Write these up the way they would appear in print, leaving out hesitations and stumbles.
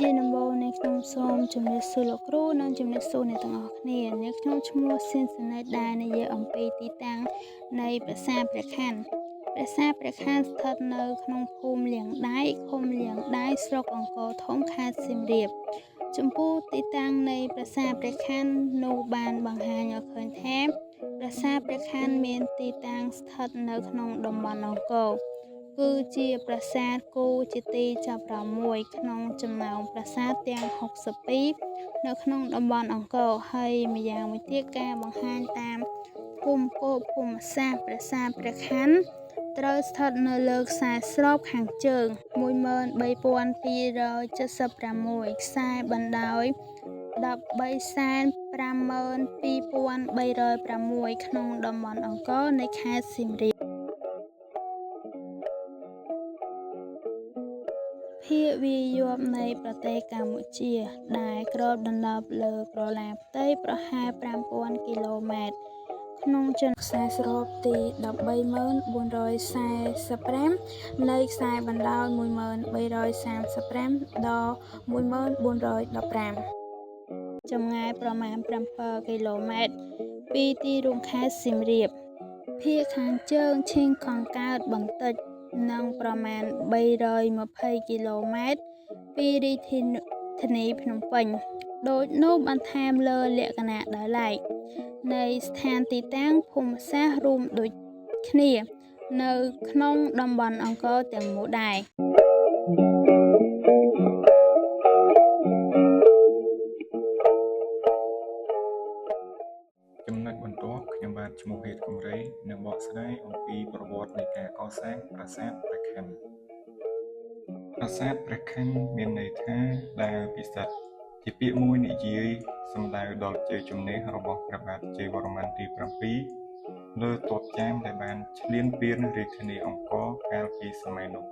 ជាដំបូងនេះខ្ញុំសូមជម្រាបសួរលោកគ្រូនិងជម្រាបសួរអ្នកទាំងអស់គ្នា។នេះខ្ញុំឈ្មោះស៊ិន ស៊ូនិតដែលនិយាយអំពីទីតាំងនៃប្រាសាទព្រះខ័នប្រាសាទព្រះខ័នស្ថិតនៅក្នុងភូមិលៀងដែកឃុំលៀងដែកស្រុកអង្គរធំខេត្តសៀមរាបចំពោះទីតាំងនៃប្រាសាទព្រះខ័ននោះបានបង្ហាញឲ្យឃើញថាប្រាសាទព្រះខ័នមានទីតាំងស្ថិតនៅក្នុងតំបន់អង្គរគឺជាប្រាសាទគូជាទីចាប់អារម្មណ៍មួយក្នុងចំណោមប្រាសាទទាំង62នៅក្នុងតំបន់អង្គរហើយម្យ៉ាងមួយទៀតការបង្ហាញតាមភូមិគោកភូមិសាស្ត្រប្រាសាទព្រះខ័នត្រូវស្ថិតនៅលើខ្សែស្របខាងជើង13,276ខ្សែបណ្ដោយ1352,306ក្នុងតំបន់អង្គរនៃខេត្តសៀមរាបភាគវាយព្យនៃប្រទេសកម្ពុជា ដែលគ្របដណ្ដប់លើក្រឡាផ្ទៃប្រហែល 5,000 គីឡូម៉ែត្រក្នុងចំណខ្សែស្របទី 13445 នៃខ្សែបណ្ដោយ 10335 ដល់ 10415 ចម្ងាយប្រមាណ7គីឡូម៉ែត្រពីទីរួមខេត្តសៀមរាប ភាគខាងជើងឈៀងខាងកើតបន្តិចនិងប្រមាណ320គីឡូម៉ែត្រពីរាជធានីភ្នំពេញដូចនោះបន្ថែមលើលក្ខណៈដោយឡែកនៃស្ថានទីតាំងភូមិសាស្ត្ររួមដូចគ្នានៅក្នុងតំបន់អង្គរទាំងមូលដែរ ចំណុចបន្ទាប់ខ្ញុំបាទឈ្មោះហេតកំរៃនឹងបកស្រាយអំពីប្រវត្តិនៃការកសាងប្រាសាទព្រះខ័នប្រាសាទព្រះខ័នមានន័យថាដាវពិសិដ្ឋជាពាក្យមួយនិយាយសំដៅដល់ជ័យជំនះរបស់ព្រះបាទជ័យវរ្ម័នទី7លើទ័ពចាមដែលបានឈ្លានពានរាជធានីអង្គរកាលពីសម័យនោះ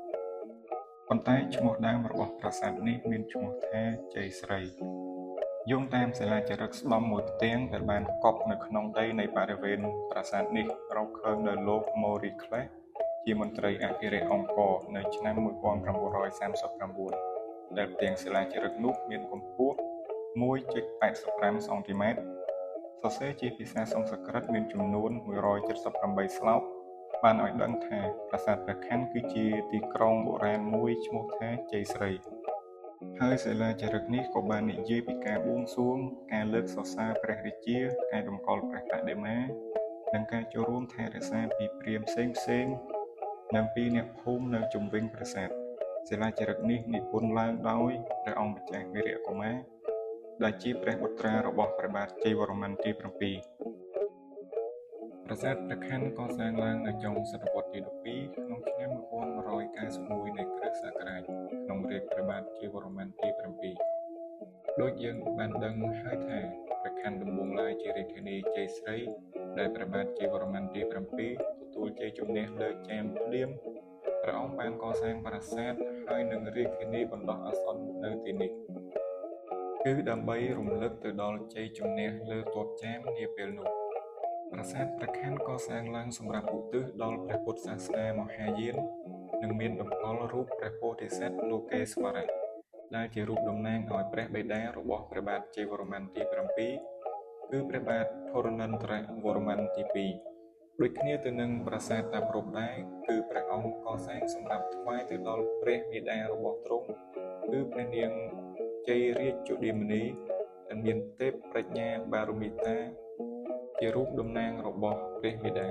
ប៉ុន្តែឈ្មោះដើមរបស់ប្រាសាទនេះមានឈ្មោះថាជ័យស្រីយោងតាមសិលាចារឹកស្ដំមួយផ្ទាំងដែលបានកប់នៅក្នុងដីនៃបរិវេណប្រាសាទនេះរកឃើញដោយលោកម៉ូរីក្លេសជាមន្ត្រីអភិរក្សអង្គរនៅឆ្នាំ1939ដែលផ្ទាំងសិលាចារឹកនោះមានកម្ពស់ 1.85 សង់ទីម៉ែត្រសរសេរជាភាសាសំស្ក្រឹតមានចំនួន178ស្លោកបានឲ្យដឹងថាប្រាសាទព្រះខ័នគឺជាទីក្រុងបុរាណមួយឈ្មោះថាជ័យស្រីហើយសិលាចារឹកនេះក៏បាននិយាយពីការបួងសួងការលើកសរសើរព្រះរាជាការតម្កល់ព្រះបដិមានិងការចូលរួមថែរក្សាពីព្រាហ្មណ៍ផ្សេងៗនិងពីអ្នកភូមិនៅជុំវិញប្រាសាទសិលាចារឹកនេះនិពន្ធឡើងដោយព្រះអង្គម្ចាស់វីរកុមារដែលជាព្រះបុត្រារបស់ព្រះបាទជ័យវរ្ម័នទី7ប្រាសាទព្រះខ័នកសាងឡើងនៅចុងសតវត្សទី12ក្នុងឆ្នាំ1191នៃគ្រិស្តសករាជក្នុងរាជ្យព្រះបាទជ័យវរ្ម័នទី7ដូចយើងបានដឹងហើយថាព្រះខ័នដំបូងឡើយជារាជធានីជ័យស្រីដែលព្រះបាទជ័យវរ្ម័នទី7ទទួលជ័យជំនះលើចាមភ្លាមព្រះអង្គបានកសាងប្រាសាទហើយនឹងរាជធានីបណ្ដោះអាសន្ននៅទីនេះគឺដើម្បីរំលឹកទៅដល់ជ័យជំនះលើទ័ពចាមនាពេលនោះប្រាសាទព្រះខ័នកសាងឡើងសម្រាប់ឧទ្ទិសដល់ព្រះពុទ្ធសាសនាមហាយាននិងមានតម្កល់រូបព្រះពោធិសត្វលោកេស្វរៈដែលជារូបតំណាងឲ្យព្រះបិតារបស់ព្រះបាទជ័យវរ្ម័នទី7គឺព្រះបាទធរណិន្ទ្រវរ្ម័នទី2ដូចគ្នាទៅនឹងប្រាសាទតាព្រហ្មដែរគឺព្រះអង្គកសាងសម្រាប់ថ្វាយទៅដល់ព្រះមាតារបស់ទ្រង់គឺព្រះនាងជ័យរាជជុឌីមនីដែលមានទេពប្រាជ្ញាបារមីតាជារូបតំណាងរបស់ព្រះមាតា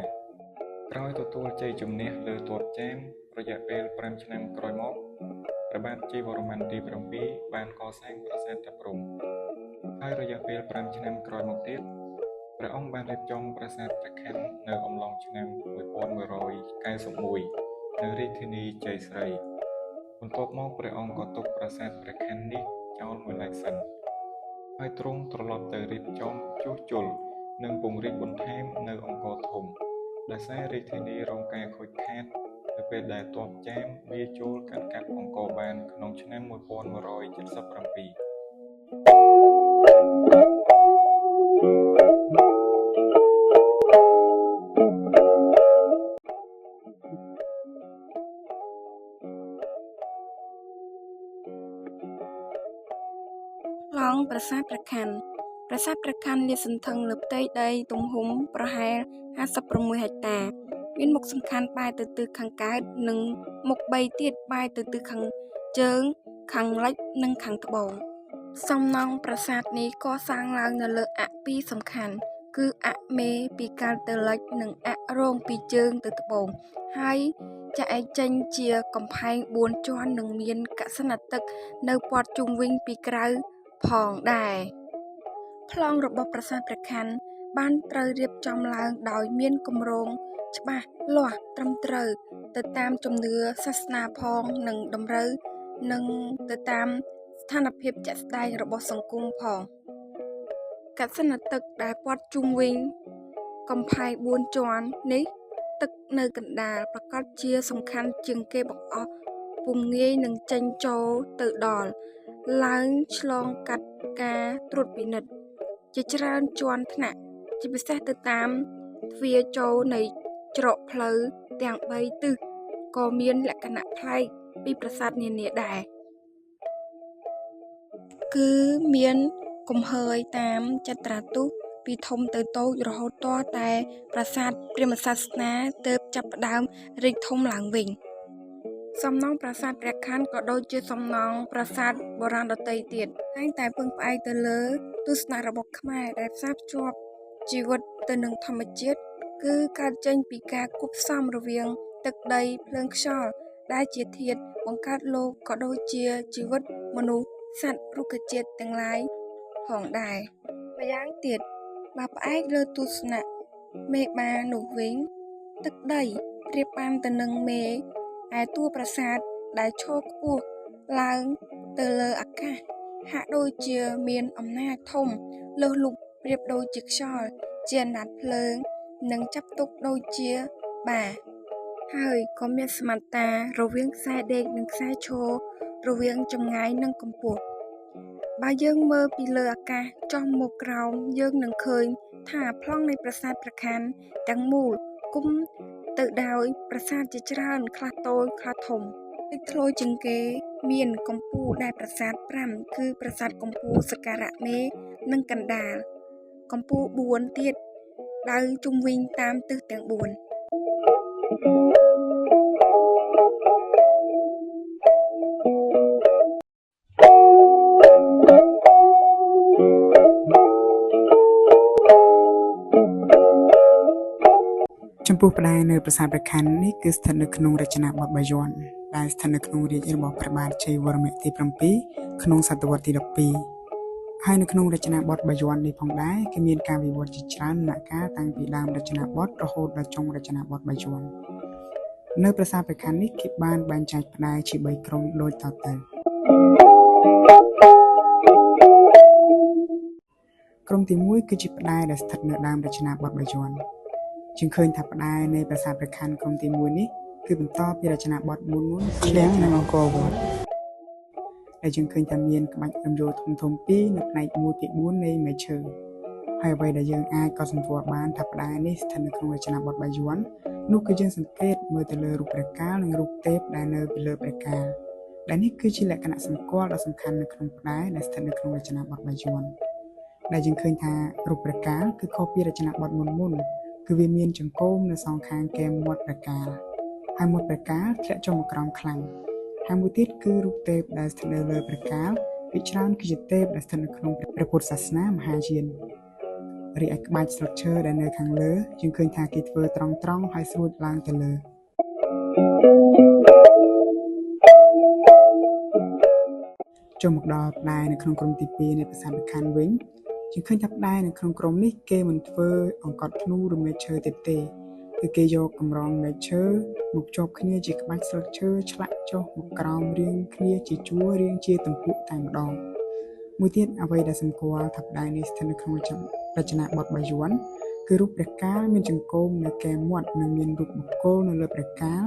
ក្រោយទទួលជ័យជំនះលើទ័ពចាមរយៈពេល5ឆ្នាំក្រោយមកព្រះបាទជ័យវរ្ម័នទី7បានកសាងប្រាសាទតាព្រហ្មហើយរយៈពេល5ឆ្នាំក្រោយមកទៀតព្រះអង្គបានរៀបចំប្រាសាទព្រះខ័ននៅអំឡុងឆ្នាំ1191នៅរាជធានីជ័យស្រីបន្ទាប់មកព្រះអង្គក៏ទុកប្រាសាទព្រះខ័ននេះចោលមួយឡែកសិនហើយទ្រង់ត្រឡប់ទៅរៀបចំជួសជុលនិងពង្រីកបន្ថែមនៅអង្គរធំដោយសាររាជធានីរងការខូចខាតនៅពេលដែលទ័ពចាមវាយចូលកាន់កាប់អង្គរបានក្នុងឆ្នាំ1177 ង់ប្រាសាទព្រះខ័ន ប្រាសាទព្រះខ័នលាតសន្ធឹងលើផ្ទៃដីទំហំប្រហែល 56 ហិកតា មានមុខសំខាន់បែរទៅទិសខាងកើត និងមុខបីទៀតបែរទៅទិសខាងជើង ខាងលិច និងខាងត្បូង សំណង់ប្រាសាទនេះកសាងឡើងនៅលើអ័ក្សពីរសំខាន់ គឺអ័ក្សមេពីកើតទៅលិច និងអ័ក្សរងពីជើងទៅត្បូង ហើយចាែកចេញជាកំផែង ៤ ជាន់ និងមានកសិណទឹកនៅព័ទ្ធជុំវិញពីក្រៅផងដែរ ប្លង់របស់ប្រាសាទព្រះខ័នបានត្រូវរៀបចំឡើងដោយមានគម្រោងច្បាស់លាស់ត្រឹមត្រូវទៅតាមជំនឿសាសនាផងនិងតម្រូវនិងទៅតាមស្ថានភាពជាក់ស្ដែងរបស់សង្គមផង កសិណទឹកដែលព័ទ្ធជុំវិញកំផែង ៤ ជាន់នេះទឹកនៅកណ្ដាលប្រាកដជាសំខាន់ជាងគេបង្អស់ពុំងាយនឹងចេញចូលទៅដល់ ឡើងឆ្លងកាត់ការត្រួតពិនិត្យជាច្រើនជាន់ថ្នាក់ ជាពិសេសទៅតាមទ្វារចូលនៃច្រកផ្លូវទាំងបីទិសក៏មានលក្ខណៈប្លែកពីប្រាសាទនានាដែរ គឺមានគំហើយតាមចត្រាទស្សន៍ពីធំទៅតូចរហូតទាល់តែប្រាសាទព្រាហ្មណ៍សាសនាទើបចាប់ផ្ដើមរីកធំឡើងវិញ សំណង់ប្រាសាទព្រះខ័នក៏ដូចជាសំណង់ប្រាសាទបុរាណដទៃទៀតតែងតែពឹងផ្អែកទៅលើទស្សនៈរបស់ខ្មែរដែលផ្សារភ្ជាប់ជីវិតទៅនឹងធម្មជាតិគឺកើតចេញពីការគួបផ្សំរវាងទឹកដីភ្លើងខ្យល់ដែលជាធាតុបង្កើតលោកក៏ដូចជាជីវិតមនុស្សសត្វរុក្ខជាតិទាំងឡាយផងដែរម្យ៉ាងទៀតបើផ្អែកលើទស្សនៈមេបានោះវិញទឹកដីប្រៀបបានទៅនឹងមេឯតួប្រាសាទដែលឈរខ្ពស់ឡើងទៅលើអាកាសហាក់ដូចជាមានអំណាចធំលើសលប់ប្រៀបដូចជាខ្យល់ជាអណ្ដាតភ្លើងនិងចាប់ទុកដូចជាបាហើយក៏មានសមត្តារវាងខ្សែដេកនិងខ្សែឈររវាងចម្ងាយនិងកម្ពស់បើយើងមើលពីលើអាកាសចុះមកក្រោមយើងនឹងឃើញថាប្លង់នៃប្រាសាទព្រះខ័នទាំងមូលគុំទៅដោយប្រាសាទជាច្រើនខ្លះតូចខ្លះធំលេចធ្លោយជាងគេមានកំពូលដែលប្រាសាទ5គឺប្រាសាទកំពូលសក្ការៈមេនិងកណ្ដាលកំពូល4ទៀតដៅជុំវិញតាមទិសទាំង4ចំពោះផ្តែរនៅប្រាសាទព្រះខ័ននេះគឺស្ថិតនៅក្នុងរចនាបថបាយ័នដែលស្ថិតនៅក្នុងរាជ្យរបស់ព្រះបាទជ័យវរ្ម័នទី7ក្នុងសតវត្សទី12ហើយនៅក្នុងរចនាបថបាយ័ននេះផងដែរគេមានការវិវត្តជាច្រើនដំណាក់កាលតាំងពីដើមរចនាបថរហូតដល់ចុងរចនាបថបាយ័ននៅប្រាសាទព្រះខ័ននេះគេបានបែងចែកផ្តែរជា3ក្រុមដូចតទៅក្រុមទី1គឺជាផ្តែរដែលស្ថិតនៅដើមរចនាបថបាយ័នជាងឃើញថាផ្តែរនៃប្រាសាទព្រះខ័នក្រុមទី1នេះគឺបន្តពីរចនាបថមុនៗឃ្លាំងនិងអង្គរវត្តដែលយើងឃើញថាមានក្បាច់រំយោលធំៗពីរនៅផ្នែក1ពី4នៃមែកឈើហើយអ្វីដែលយើងអាចកត់សម្គាល់បានថាផ្តែរនេះស្ថិតនៅក្នុងរចនាបថបាយ័ននោះគឺយើងសង្កេតមើលទៅលើរូបព្រះកាលនិងរូបទេពដែលនៅពីលើព្រះកាលដែលនេះគឺជាលក្ខណៈសម្គាល់ដ៏សំខាន់នៅក្នុងផ្តែរដែលស្ថិតនៅក្នុងរចនាបថបាយ័នដែលយើងឃើញថារូបព្រះកាលគឺខុសពីរចនាបថមុនៗគឺវាមានចង្កូមនៅសងខាងគែមមាត់ព្រះកាលហើយមាត់ព្រះកាលធ្លាក់ចុះមកក្រោមខ្លាំងហើយមួយទៀតគឺរូបទេពដែលស្ថិតនៅលើព្រះកាលភាគច្រើនគឺជាទេពដែលស្ថិតនៅក្នុងព្រះពុទ្ធសាសនាមហាយានរីឯក្បាច់ស្លឹកឈើដែលនៅខាងលើយើងឃើញថាគេធ្វើត្រង់ៗហើយស្រួចឡើងទៅលើចូលមកដល់ផ្តែរនៅក្នុងក្រុមទី2នៃប្រាសាទព្រះខ័នវិញយើងឃើញថាផ្តែរនៅក្នុងក្រុមនេះគេមិនធ្វើអង្កត់ធ្នូឬមែកឈើទៀតទេគឺគេយកកម្រងមែកឈើមកភ្ជាប់គ្នាជាក្បាច់ស្លឹកឈើឆ្លាក់ចុះមកក្រោមរៀងគ្នាជាជួររៀងជាទំពក់តែម្ដងមួយទៀតអ្វីដែលសម្គាល់ថាផ្តែរនេះស្ថិតនៅក្នុងរចនាបថបាយ័នគឺរូបព្រះកាលមានចង្កូមនៅគែមមាត់និងមានរូបបុគ្គលនៅលើព្រះកាល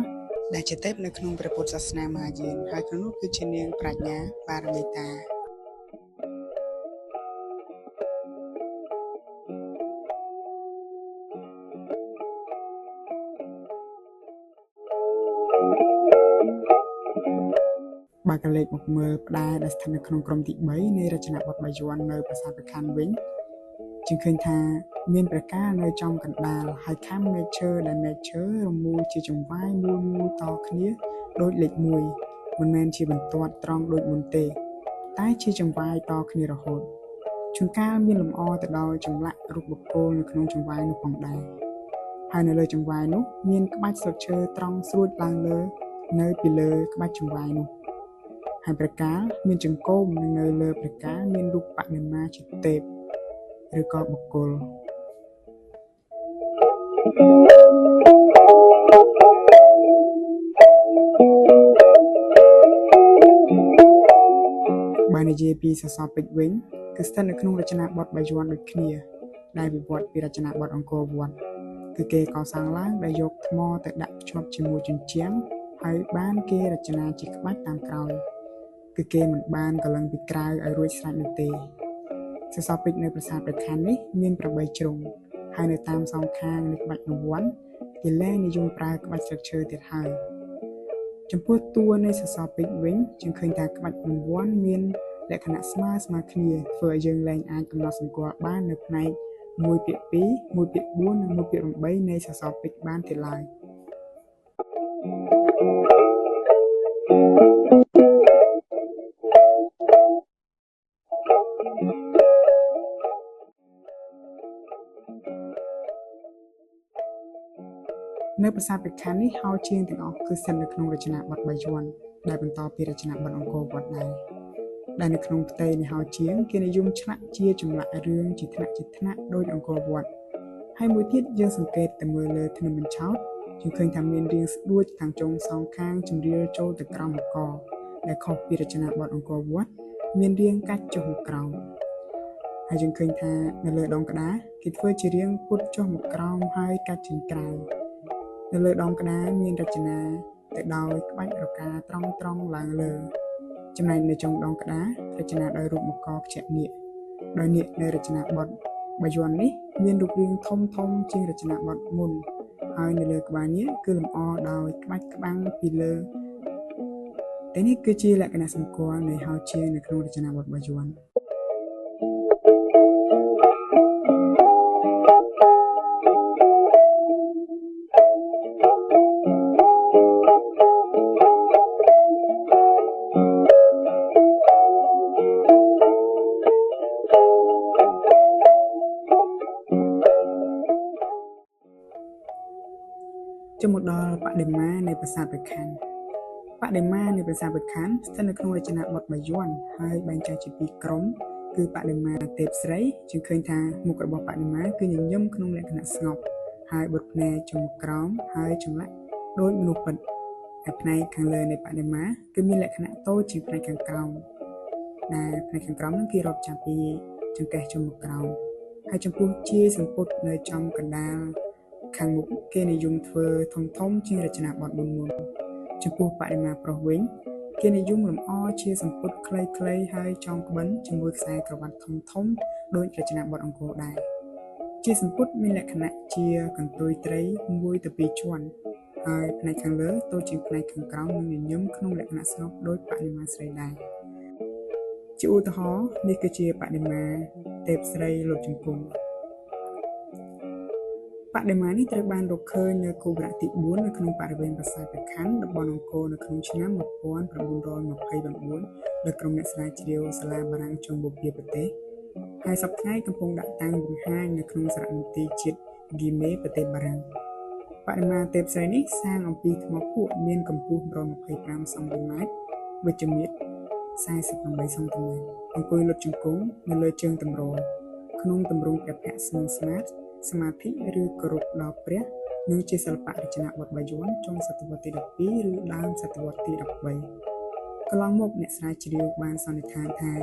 ដែលជាទេពនៅក្នុងព្រះពុទ្ធសាសនាមហាយានហើយក្នុងនោះគឺជានាងប្រាជ្ញាបារមីតា បើកលេខមកមើលផ្ដែដែលស្ថិតនៅក្នុងក្រុមទី3នៃរចនាបថបាយ័ននៅប្រាសាទព្រះខ័នវិញ ជាងឃើញថាមានព្រះកាលនៅចំកណ្ដាលហើយខាំមែកឈើដែលមែកឈើរមូលជាចង្វាយមូលមូលតគ្នាដូចលេខ1មិនមែនជាបន្ទាត់ត្រង់ដូចមុនទេ តែជាចង្វាយតគ្នារហូតជួនកាលមានលម្អទៅដោយចម្លាក់រូបបុគ្គលនៅក្នុងចង្វាយនោះផងដែរហើយនៅលើចង្វាយនោះមានក្បាច់ស្លឹកឈើត្រង់ស្រួចឡើងលើនៅពីលើក្បាច់ចង្វាយនោះហើយព្រះកាលមានចង្កូមនិងនៅលើព្រះកាលមានរូបបដិមាជាទេពឬក៏បុគ្គលបើនិយាយពីសសរពេជ្រវិញគឺស្ថិតនៅក្នុងរចនាបថបាយ័នដូចគ្នាដែលវិវត្តពីរចនាបថអង្គរវត្តគឺគេកសាងឡើងដោយយកថ្មទៅដាក់ភ្ជាប់ជាមួយជញ្ជាំងហើយបានគេរចនាជាក្បាច់តាមក្រោយគឺគេមិនបានកលឹងពីក្រៅឲ្យរួចស្រេចនោះទេសសរពេជ្រនៅប្រាសាទព្រះខ័ននេះមាន8ជ្រុងហើយនៅតាមសងខាងនៃក្បាច់រង្វាន់គេលែងនិយមប្រើក្បាច់ស្លឹកឈើទៀតហើយចំពោះតួនៃសសរពេជ្រវិញយើងឃើញថាក្បាច់រង្វាន់មានលក្ខណៈស្មើៗគ្នាធ្វើឲ្យយើងលែងអាចកំណត់សម្គាល់បាននៅផ្នែក1/2 1/4និង1/8នៃសសរពេជ្របានទៀតឡើយនៅប្រាសាទព្រះខ័ននេះហោជាងទាំងអស់គឺស្ថិតនៅក្នុងរចនាបថបាយ័នដែលបន្តពីរចនាបថអង្គរវត្តដែរដែលនៅក្នុងផ្ទៃនៃហោជាងគេនិយមឆ្លាក់ជាចម្លាក់រឿងជាថ្នាក់ៗដូចអង្គរវត្តហើយមួយទៀតយើងសង្កេតទៅមើលលើធ្នឹមបញ្ឆោតយើងឃើញថាមានរាងស្ដួចខាងចុងសងខាងជម្រាលចូលទៅក្រោមមកដែលខុសពីរចនាបថអង្គរវត្តមានរាងកាច់ចុះមកក្រោមហើយយើងឃើញថានៅលើដងក្តារគេធ្វើជារាងពុតចុះមកក្រោមហើយកាច់ចេញក្រៅនៅលើដងក្តារមានរចនាទៅដោយក្បាច់រកាត្រង់ៗឡើងលើចំណែកនៅចុងដងក្តាររចនាដោយរូបមករខ្ជាក់នាគដោយនាគនៅរចនាបថបាយ័ននេះមានរូបរាងធំៗជាងរចនាបថមុនហើយនៅលើក្បាលនាគគឺលម្អដោយក្បាច់ក្បាំងពីលើតែនេះគឺជាលក្ខណៈសម្គាល់នៃហោជាងនៅក្នុងរចនាបថបាយ័នចូលមកដល់បដិមានៃប្រាសាទព្រះខ័នបដិមានៃប្រាសាទព្រះខ័នស្ថិតនៅក្នុងរចនាបថបាយ័នហើយបែងចែកជាពីរក្រុមគឺបដិមាទេពស្រីយើងឃើញថាមុខរបស់បដិមាគឺញញឹមក្នុងលក្ខណៈស្ងប់ហើយបិទភ្នែកចុះមកក្រោមហើយចម្លាក់ដូចមនុស្សពិតហើយផ្នែកខាងលើនៃបដិមាគឺមានលក្ខណៈតូចជាងផ្នែកខាងក្រោមដែលផ្នែកខាងក្រោមនឹងគេរាប់ចាប់ពីចង្កេះចុះមកក្រោមហើយចំពោះជាសម្ពុតនៅចំកណ្ដាលខាងមុខគេនិយមធ្វើធំៗជាងរចនាបថមុនៗចំពោះបដិមាប្រុសវិញគេនិយមលម្អជាសម្ពុតខ្លីៗហើយចងក្បិនជាមួយខ្សែក្រវ៉ាត់ធំៗដូចរចនាបថអង្គរដែរជាសម្ពុតមានលក្ខណៈជាកន្ទុយត្រី1ទៅ2ជាន់ហើយផ្នែកខាងលើតូចជាងផ្នែកខាងក្រោមនិងញញឹមក្នុងលក្ខណៈស្ងប់ដូចបដិមាស្រីដែរជាឧទាហរណ៍នេះគឺជាបដិមាទេពស្រីលោកជង្គង់បដិមានេះត្រូវបានរកឃើញនៅគូវរៈទី4នៅក្នុងបរិវេណប្រាសាទព្រះខ័នតំបន់អង្គរនៅក្នុងឆ្នាំ1929ដោយក្រុមអ្នកស្រាវជ្រាវសាលាបារាំងចុងបូព៌ាប្រទេសហើយសប្តាហ៍ថ្ងៃកំពុងដាក់តាំងបង្ហាញនៅក្នុងសារមន្ទីរជាតិហ្គីមេប្រទេសបារាំងបដិមាទេពស្រីនេះសាងអំពីថ្មភក់មានកម្ពស់125សង់ទីម៉ែត្រវិជ្ជមាត្រ48សង់ទីម៉ែត្រអង្គុយលុតជង្គង់នៅលើជើងទម្រក្នុងទម្រង់ព្រះភ័ក្ត្រស្ងស្មាតសមាធិឬគោរពដល់ព្រះនិងជាសិល្បៈរចនាបថបាយ័នចុងសតវត្សទី12ឬដើមសតវត្សទី13កន្លងមកអ្នកស្រាវជ្រាវបានសន្និដ្ឋានថា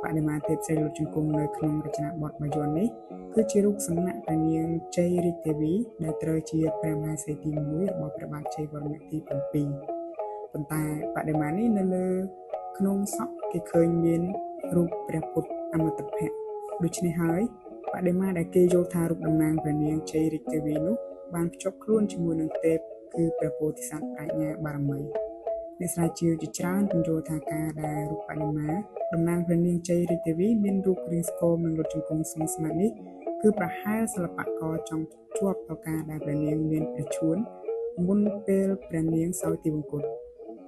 បដិមាទេពស្រីលោកជង្គង់នៅក្នុងរចនាបថបាយ័ននេះគឺជារូបសំណាកព្រះនាងជ័យរាជទេវីដែលត្រូវជាព្រះមហេសីទី1របស់ព្រះបាទជ័យវរ្ម័នទី7ប៉ុន្តែបដិមានេះនៅលើក្នុងសក់គេឃើញមានរូបព្រះពុទ្ធអមិតភៈដូច្នេះហើយបដិមាដែលគេយល់ថារូបតំណាងព្រះនាងជ័យរាជទេវីនោះបានភ្ជាប់ខ្លួនជាមួយនឹងទេពគឺព្រះពោធិសត្វប្រាជ្ញាបារមី អ្នកស្រាវជ្រាវជាច្រើនពន្យល់ថាការដែលរូបបដិមាតំណាងព្រះនាងជ័យរាជទេវីមានរូបរាងស្គមនិងលុតជង្គង់ស្ងស្មាតនេះគឺប្រហែលសិល្បករចង់ភ្ជាប់ដល់ការដែលព្រះនាងមានព្រះឈួនមុនពេលព្រះនាងសោយទិវង្គត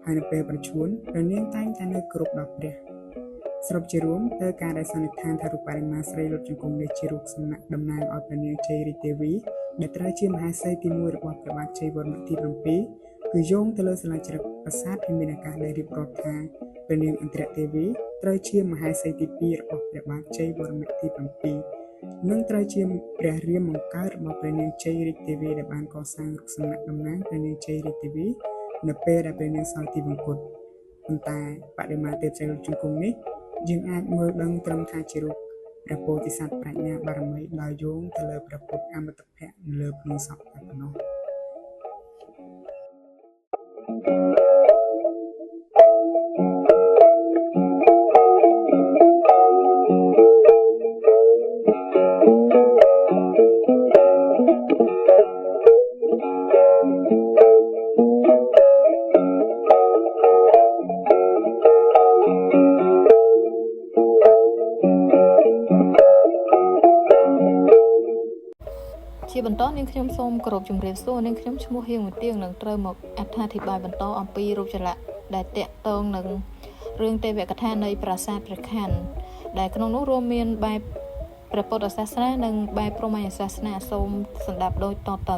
ហើយនៅពេលប្រឈួនព្រះនាងតែងតែនៅគោរពដល់ព្រះសរុបជារួមទៅការដែលសន្និដ្ឋានថារូបបដិមាស្រីលុតជង្គង់នេះជារូបសំណាកតំណាងឲ្យព្រះនាងជ័យរាជទេវីដែលត្រូវជាមហេសីទី1របស់ព្រះបាទជ័យវរ្ម័នទី7គឺយោងទៅលើសិលាចារឹកប្រាសាទភិមានអាកាសដែលរៀបរាប់ថាព្រះនាងឥន្ទ្រទេវីត្រូវជាមហេសីទី2របស់ព្រះបាទជ័យវរ្ម័នទី7និងត្រូវជាព្រះរាមបង្កើតរបស់ព្រះនាងជ័យរាជទេវីដែលបានកសាងរូបសំណាកតំណាងព្រះនាងជ័យរាជទេវីនៅពេលដែលព្រះនាងសោយទិវង្គតប៉ុន្តែបដិមាទេពស្រីលុតជង្គង់នេះយើងអាចមើលដឹងត្រឹមថាជារូបព្រះពោធិសត្វប្រាជ្ញាបារមីដោយយោងទៅលើព្រះពុទ្ធអមិតាភៈនៅលើភ្នំសក់តែប៉ុណ្ណោះ។ ជាបន្តនាងខ្ញុំសូមគោរពជម្រាបសួរនាងខ្ញុំឈ្មោះហៀងវិទៀងនឹងត្រូវមកអត្ថាធិប្បាយបន្តអំពីរូបចលៈដែលតាក់ទងនឹងរឿងទេវកថានៃប្រាសាទព្រះខ័នដែលក្នុងនោះរួមមានបែបព្រះពុទ្ធសាសនានិងបែបព្រហ្មញ្ញសាសនាសូមស្ដាប់ដូចតទៅ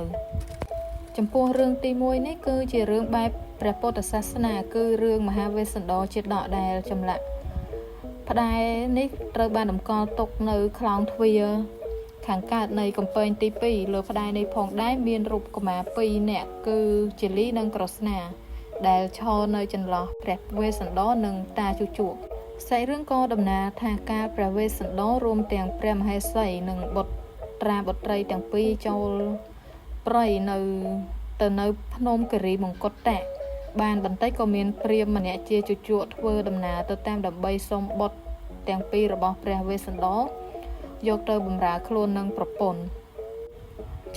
ចំពោះរឿងទី1នេះគឺជារឿងបែបព្រះពុទ្ធសាសនាគឺរឿងមហាវេស្សន្តរជាតកដែលចម្លាក់ផ្ដែនេះត្រូវបានតម្កល់ទុកនៅខ្លោងទ្វារខាងកើតនៃកំពែងទី2លើផ្ដែនេះផងដែរមានរូបកុមារ2នាក់គឺជាលីនិងក្រស្នាដែលឈរនៅចន្លោះព្រះវេស្សន្តរនិងតាជូជកសាច់រឿងក៏ដំណើរថាការព្រះវេស្សន្តររួមទាំងព្រះមហេសីនិងបុត្រាបុត្រីទាំងពីរចូលព្រៃនៅទៅនៅភ្នំគិរីមង្គតៈបានបន្តិចក៏មានព្រាហ្មណ៍ម្នាក់ជាជូជកធ្វើដំណើរទៅតាមដើម្បីសុំបុត្រទាំងពីររបស់ព្រះវេស្សន្តរយកទៅបម្រើខ្លួននិងប្រពន្ធ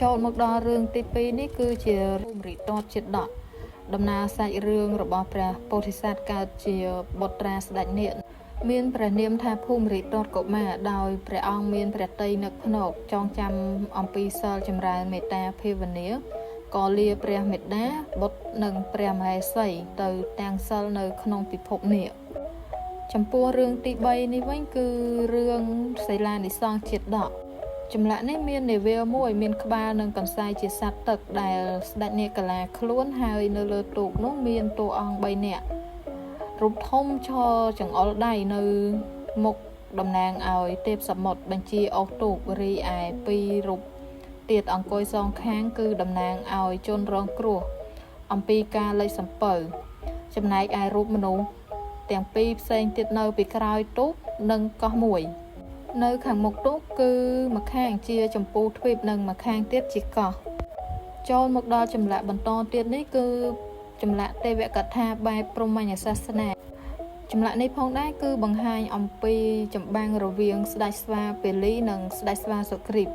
ចូលមកដល់រឿងទី2នេះគឺជារឿងរិតតជាដកដំណើរសាច់រឿងរបស់ព្រះពោធិសត្វកើតជាបុត្រាស្ដេចនាគមានព្រះនាមថាភូមិរិតតកុមារដោយព្រះអង្គមានព្រះទ័យនឹកភ្នកចងចាំអំពីសិលចម្រើនមេត្តាភាវនាក៏លាព្រះមេដាបុត្រនិងព្រះមហេសីទៅតាំងសិលនៅក្នុងពិភពនាគចំពោះរឿងទី3នេះវិញគឺរឿងសិលានិសង្ឃជាដកចម្លាក់នេះមាននាវាមួយមានក្បាលនិងកន្សែជាសត្វទឹកដែលស្ដេចនាគកាឡាខ្លួនហើយនៅលើទូកនោះមានតួអង្គ3នាក់រូបធំឈរចង្អុលដៃនៅមុខតំណាងឲ្យទេពសមុទ្របញ្ជាអស់ទូករីឯពីររូបទៀតអង្គុយសងខាងគឺតំណាងឲ្យជនរងគ្រោះអំពីការលិចសំពៅចំណែកឯរូបមនុស្សទាំងពីរផ្សេងទៀតនៅពីក្រោយទូកនិងកោះមួយនៅខាងមុខទូកគឺម្ខាងជាចម្ពូទ្វីបនិងម្ខាងទៀតជាកោះចូលមកដល់ចម្លាក់បន្តទៀតនេះគឺចម្លាក់ទេវកថាបែបព្រហ្មញ្ញសាសនាចម្លាក់នេះផងដែរគឺបង្ហាញអំពីចម្បាំងរវាងស្ដេចស្វាពលីនិងស្ដេចស្វាសុគ្រីព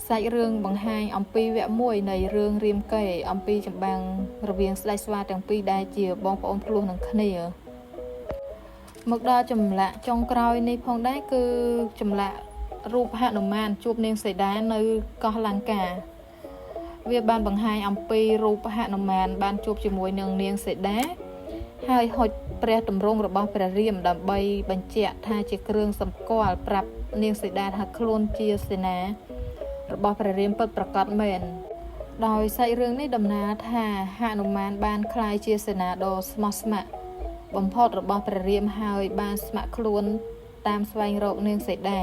សាច់រឿងបង្ហាញអំពីវគ្គមួយនៃរឿងរាមកេរ្តិ៍អំពីចម្បាំងរវាងស្ដេចស្វាទាំងពីរដែលជាបងប្អូនភ្លោះនឹងគ្នាមកដល់ចម្លាក់ចុងក្រោយនេះផងដែរគឺចម្លាក់រូបហនុមានជួបនាងសីតានៅកោះលង្កាវាបានបង្ហាញអំពីរូបហនុមានបានជួបជាមួយនឹងនាងសីតាហើយហុចព្រះទម្រង់របស់ព្រះរាមដើម្បីបញ្ជាក់ថាជាគ្រឿងសម្គាល់ប្រាប់នាងសីតាថាខ្លួនជាសេនារបស់ព្រះរាមពិតប្រាកដមែនដោយសាច់រឿងនេះដំណើរថាហនុមានបានក្លាយជាសេនាដ៏ស្មោះស្ម័គ្របំផុតរបស់ព្រះរាមហើយបានស្ម័គ្រខ្លួនតាមស្វែងរកនាងសីតា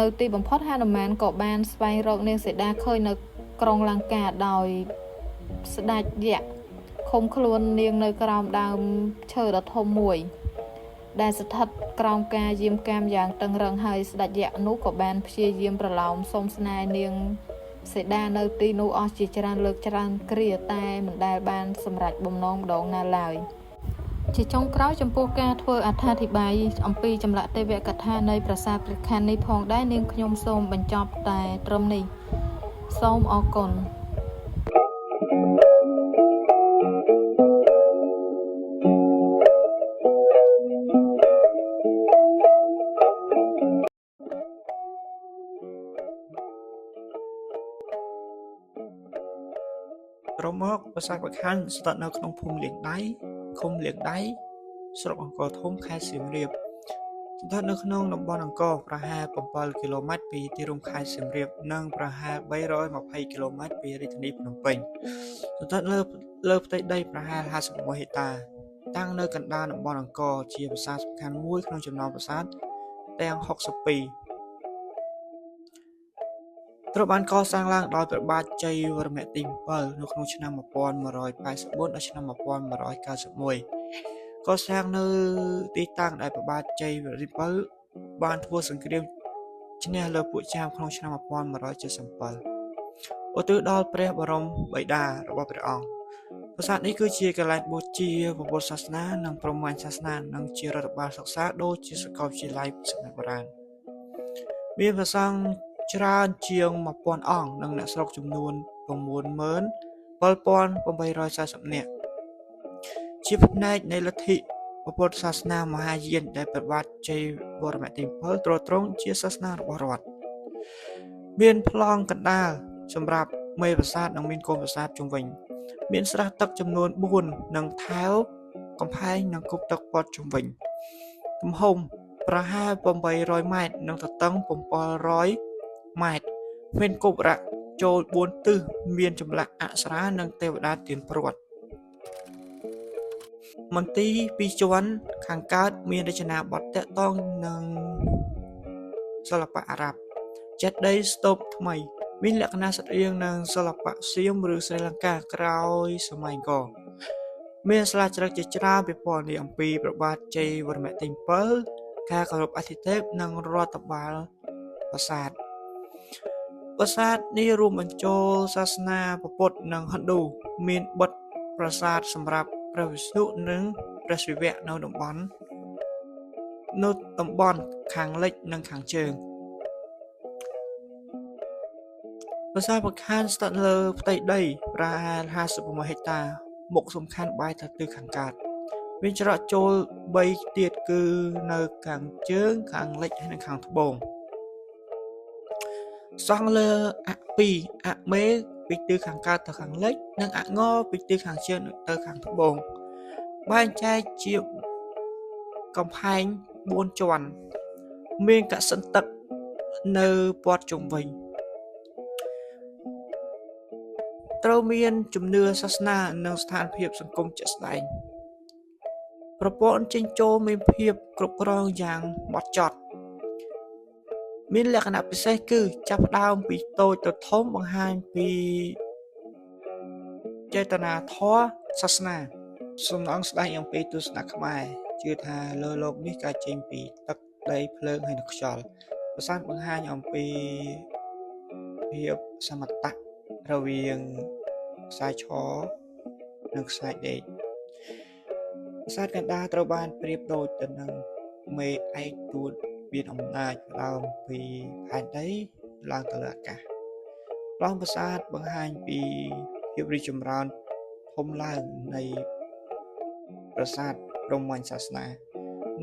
នៅទីបំផុតហនុមានក៏បានស្វែងរកនាងសីតាឃើញនៅក្រុងលង្កាដោយស្ដេចយក្សឃុំខ្លួននាងនៅក្រោមដើមឈើដ៏ធំមួយដែលស្ថិតក្រោមការយាមកាមយ៉ាងតឹងរឹងហើយស្ដេចយក្សនោះក៏បានព្យាយាមប្រលោមសុំស្នេហ៍នាងសីតានៅទីនោះអស់ជាច្រើនលើកច្រើនគ្រាតែមិនដែលបានសម្រេចបំណងម្ដងណាឡើយជាចុងក្រោយចំពោះការធ្វើអត្ថាធិប្បាយអំពីចម្លាក់ទេវកថានៃប្រាសាទព្រះខ័ននេះផងដែរនាងខ្ញុំសូមបញ្ចប់តែត្រឹមនេះសូមអរគុណ។ ប្រាសាទព្រះខ័នស្ថិតនៅក្នុងភូមិលាងដៃឃុំលាងដៃស្រុកអង្គរធំខេត្តសៀមរាបស្ថិតនៅក្នុងតំបន់អង្គរប្រហែល7គីឡូម៉ែត្រពីទីរួមខេត្តសៀមរាបនិងប្រហែល320គីឡូម៉ែត្រពីរាជធានីភ្នំពេញស្ថិតលើផ្ទៃដីប្រហែល51ហិកតាតាំងនៅកណ្ដាលតំបន់អង្គរជាប្រាសាទសំខាន់មួយក្នុងចំណោមប្រាសាទទាំង62ត្រូវបានកសាងឡើងដោយព្រះបាទជ័យវរ្ម័នទី7នៅក្នុងឆ្នាំ1184ដល់ឆ្នាំ1191កសាងនៅទីតាំងដែលព្រះបាទជ័យវរ្ម័នទី7បានធ្វើសង្គ្រាមឈ្នះលើពួកចាមក្នុងឆ្នាំ1177ឧទ្ទិសដល់ព្រះបរមបិតារបស់ព្រះអង្គប្រាសាទនេះគឺជាកន្លែងបូជាពុទ្ធសាសនានិងព្រហ្មញ្ញសាសនានិងជារដ្ឋបាលសិក្សាដូចជាសាកលវិទ្យាល័យសម័យបុរាណមានព្រះសង្ឃច្រើនជាង1000អង្គនិងអ្នកស្រុកចំនួន 97840 នាក់ជាផ្នែកនៃលទ្ធិពុទ្ធសាសនាមហាយានដែលព្រះបាទជ័យវរ្ម័នទី7ទ្រទ្រង់ជាសាសនារបស់រដ្ឋមានប្លង់កណ្ដាលសម្រាប់មេប្រាសាទនិងមានកូនប្រាសាទជុំវិញមានស្រះទឹកចំនួន4និងថែវកំផែងនិងគប់ទឹកព័ទ្ធជុំវិញទំហំប្រហែល800ម៉ែត្រនិងទទឹង700ម៉ែត្រមានគប់រៈចូល4ទិសមានចម្លាក់អប្សរានិងទេវតាទានព្រាត់មន្ទីរពីរជាន់ខាងកើតមានរចនាបថទាក់ទងនឹងសិល្បៈអារ៉ាប់ចេតិយស្តូបថ្មីមានលក្ខណៈស្រដៀងនឹងសិល្បៈសៀមឬស្រីលង្កាក្រោយសម័យអង្គរមានស្លាចារឹកជាច្រើនពិពណ៌នាអំពីព្រះបាទជ័យវរ្ម័នទី7ការគោរពអធិទេពនិងរដ្ឋបាលប្រាសាទប្រាសាទនេះរួមបញ្ចូលសាសនាពុទ្ធនិងហិណ្ឌូមានបិទប្រាសាទសម្រាប់ព្រះវិស្ណុនិងព្រះសិវៈនៅតំបន់ខាងលិចនិងខាងជើងប្រាសាទព្រះខ័នស្ថិតលើផ្ទៃដីប្រហែល56ហិកតាមុខសំខាន់បែរទៅទិសខាងកើតមានច្រកចូល3ទៀតគឺនៅខាងជើងខាងលិចហើយនិងខាងត្បូងសង់លើអពីអមេពីទិសខាងកើតទៅខាងលិចនិងអងពីទិសខាងជើងទៅខាងត្បូងបែងចែកជាកំផែង4ជាន់មានកសិនទឹកនៅព័ទ្ធជុំវិញត្រូវមានជំនឿសាសនានិងស្ថានភាពសង្គមជាក់ស្ដែងប្រព័ន្ធចេញចូលមានភាពគ្រប់គ្រងយ៉ាងម៉ត់ចត់មានលក្ខណៈពិសេសគឺចាប់ផ្ដើមពីតូចទៅធំបង្ហាញពីចេតនាធម៌សាសនាសំណងស្ដែងអំពីទស្សនៈខ្មែរជឿថាលើលោកនេះកើតចេញពីទឹកដីភ្លើងហើយនិងខ្យល់ប្រាសាទបង្ហាញអំពីភាពសមតៈរវាងខ្សែឆនិងខ្សែដេកប្រាសាទកណ្ដាលត្រូវបានប្រៀបដូចទៅនឹងមេឯកទួតមានអំណាចផ្ដើមពីផែនដីឡើងទៅលើអាកាសប្លង់ប្រាសាទបង្ហាញពីភាពរីកចម្រើនធំឡើងនៃប្រាសាទព្រហ្មញ្ញសាសនា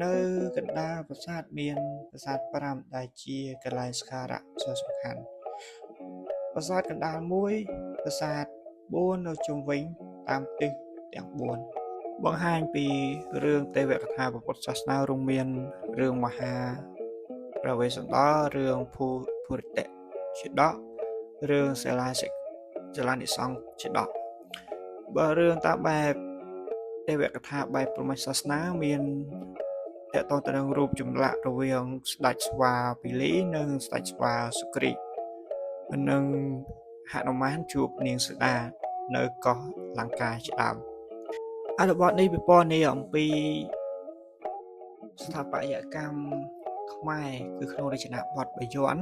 នៅកណ្ដាលប្រាសាទមានប្រាសាទ5ដែលជាកន្លែងសក្ការៈដ៏សំខាន់ប្រាសាទកណ្ដាល1ប្រាសាទ4នៅជុំវិញតាមទិសទាំង4បង្ហាញពីរឿងទេវកថាពុទ្ធសាសនារួមមានរឿងមហាព្រះវេស្សន្តររឿងភូរិតិជាដករឿងសិលានិសង្ឃជាដកបើរឿងតាមបែបទេវកថាបែបព្រហ្មញ្ញសាសនាមានទាក់ទងទៅនឹងរូបចម្លាក់រវាងស្ដេចស្វាពីលីនិងស្ដេចស្វាសុគ្រីនិងហនុមានជួបនាងសីតានៅកោះលង្កាជាដើមអត្ថបទនេះពិពណ៌នាអំពីស្ថាបត្យកម្មខ្មែរគឺក្នុងរចនាបថបាយ័ន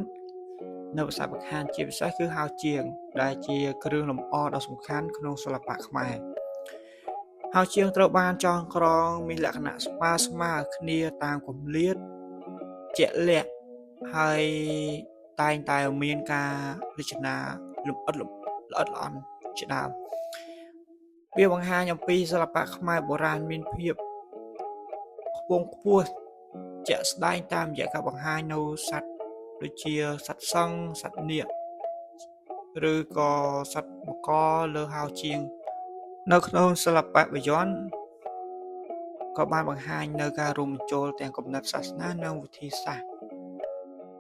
នៅប្រាសាទព្រះខ័នជាពិសេសគឺហៅជាងដែលជាគ្រឿងលម្អដ៏សំខាន់ក្នុងសិល្បៈខ្មែរហៅជាងត្រូវបានចងក្រងមានលក្ខណៈស្មើគ្នាតាមគម្លាតជាក់លាក់ហើយតែងតែមានការរចនាលម្អិតល្អិតល្អន់ជាដើមវាបង្ហាញអំពីសិល្បៈខ្មែរបុរាណមានភាពខ្ពង់ខ្ពស់ជាក់ស្ដែងតាមរយៈការបង្ហាញនៅសត្វដូចជាសត្វសង្ឃសត្វនាគឬក៏សត្វបកលើហៅជាង នៅក្នុងសិល្បៈបាយ័នក៏បានបង្ហាញនៅការរួមបញ្ចូលទាំងគំនិតសាសនានិងវិធីសាស្ត្រ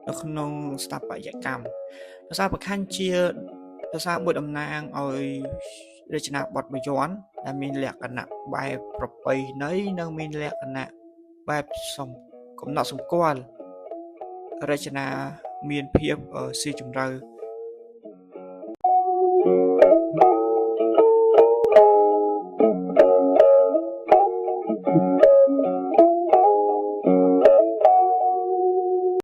នៅក្នុងស្ថាបត្យកម្មប្រាសាទព្រះខ័នជាប្រាសាទមួយតំណាងឲ្យរចនាបថបាយ័នដែលមានលក្ខណៈបែបប្រពៃណីនិងមានលក្ខណៈបែបកំណត់សម្គាល់រចនាមានភាពស៊ីជម្រៅ។